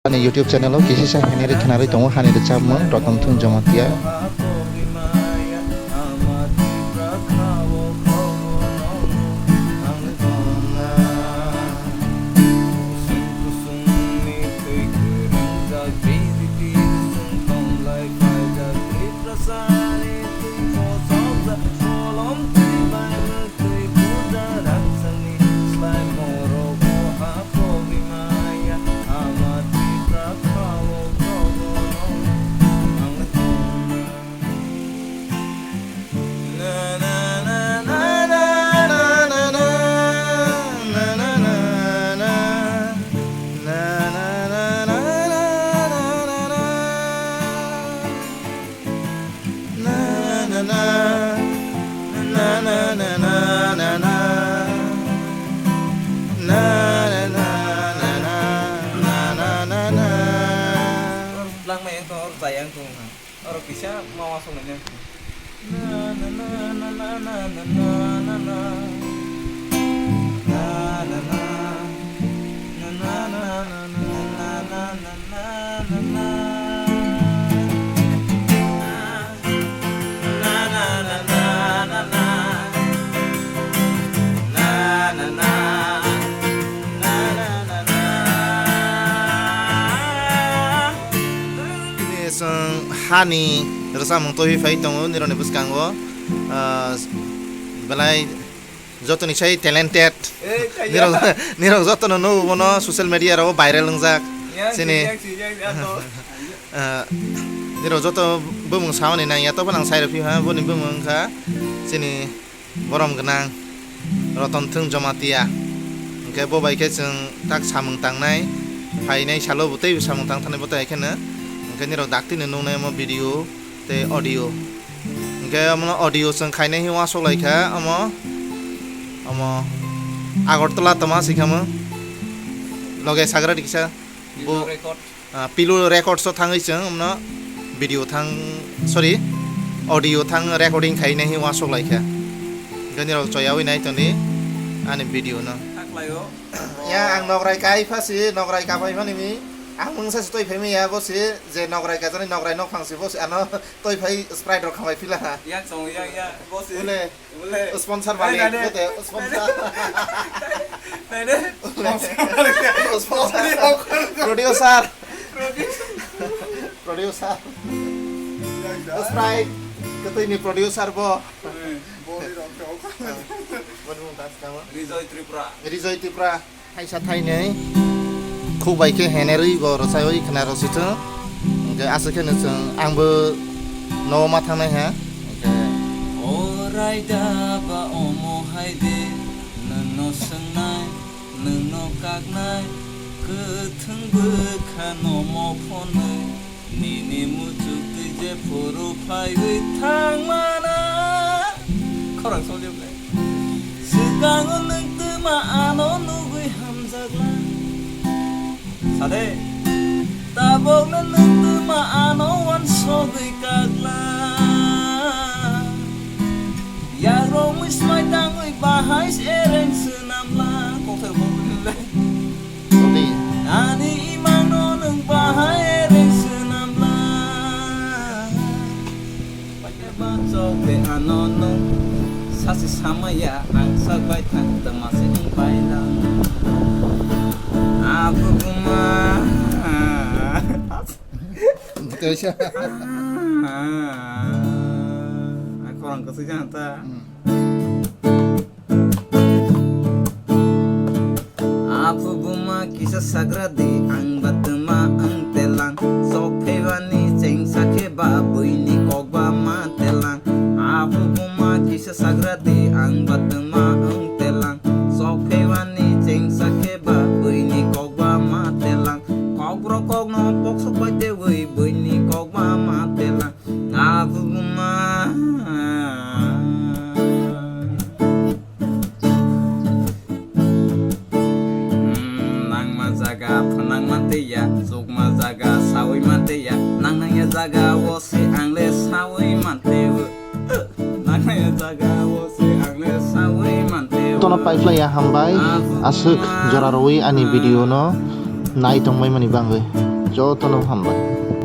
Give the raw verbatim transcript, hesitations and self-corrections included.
Ani YouTube channel o kisi sa heneri khnari tongo, hani rwchapmung Roton Thung Jamatia. Langmai ang tong, oro chai ang tong ha. Oro kisa ma wasong nai nang. Bini chwng hani rwchapmung twiwi phai tongo nirokni bwskango, ah, belai jotoni sai talented. Eh, kaya. Nirok, nirok jotono nugo bono social media rogo viral wngjak. Yang chini si, yang si, yang si, yang si. Ah, nirok joto bumung saoni nangya, to phalang sai rw phi ha, boni bumung wngkha chini borom gwnang Roton Thung Jamatia. Hwnkhe bo bai khe chwng tak samung tangnai, phainai salo bo teibo samung tang thani bo tai kheno. Hwnkhe nirok daktino nuknai omo video tei audio. Hwnkhe omo audio chwng khainai hi uansuk lai kha omo, omo Agartala tongma swi kha omo. Loge sagra di kisa. Bo, Pillow Record. Ah, Pillow Records o thangwi chwng omno video thang, sorry, audio thang recording khainai hi uansuk lai kha. Hwnkhe nirok choyawi nai tongdi ani video no. Thaklaio. Ya, ang nokrai kai phasi, nokrai kapai phani mi. Ang mungsa si toi phai mi ya, bo si je nokrai kajani nokrai nok phang si, bo si ano toi phai Sprite rok khamai phila ha. Yang song, yang, yang, bo si. Bole. Bole. Sponsor malik, nai, nai. Bote, sponsor. Nai, nai. Sponsor. Producer. Producer. Sprite. Ketui ni producer bo. Bole rok tok. Bole rok tok. Rijoy Tripura. Rijoy Tripura. Thaisa thainwi khuk bai khe henerwi bo rwchaiwi khna rw sithwng. Hwnkhe aswk khe no chwng, angbo nogo ma thangnai ha. Hwnkhe, o raida ba omo hai de, nwngno swngnai, nwngno kaknai, kwthwng bwkha nomo phonwi. Nini muchuk twi je phuru phaiwi thangmana. Khorang song jebnai. Swkango nwng twma ano nugwi hamjakla. Sade. Tabokno nwng twma ano wansogwi kakla. Yakrokmwi swmai tangwi bahai ereng swnamla. Kokthai boknile. Todi. Ani imangno nwng bahai ereng swnamla. Bacha de ano nwng sasi samaya ang sak bai thang tama se nwng bai lang. Abu buma. Kaisa. Ang khorang kwsui jang ta. Hmm. Apu buma kisa sagra di ang batma ang telang. Sok phebani chengsa khe ba buini kok ba ma telang. Apu buma kisa sagra di ang batma ang telang. Sok phebani chengsa khe ba buini kok ba ma telang. Kokborok kokno poksok bai tebwi buini kok ba ma telang. Abu buma. Hmm, nangma jaga phanang mantiya, chukma jaga sawi mantiya, nang nangya jaga o se ang le sawi mantiyo. Nang nangya jaga o se ang le sawi mantiyo. Tono paiphlaiya hambai, aswk jora rwi ani video no nai tongmai mani bangwi. jotono hambai.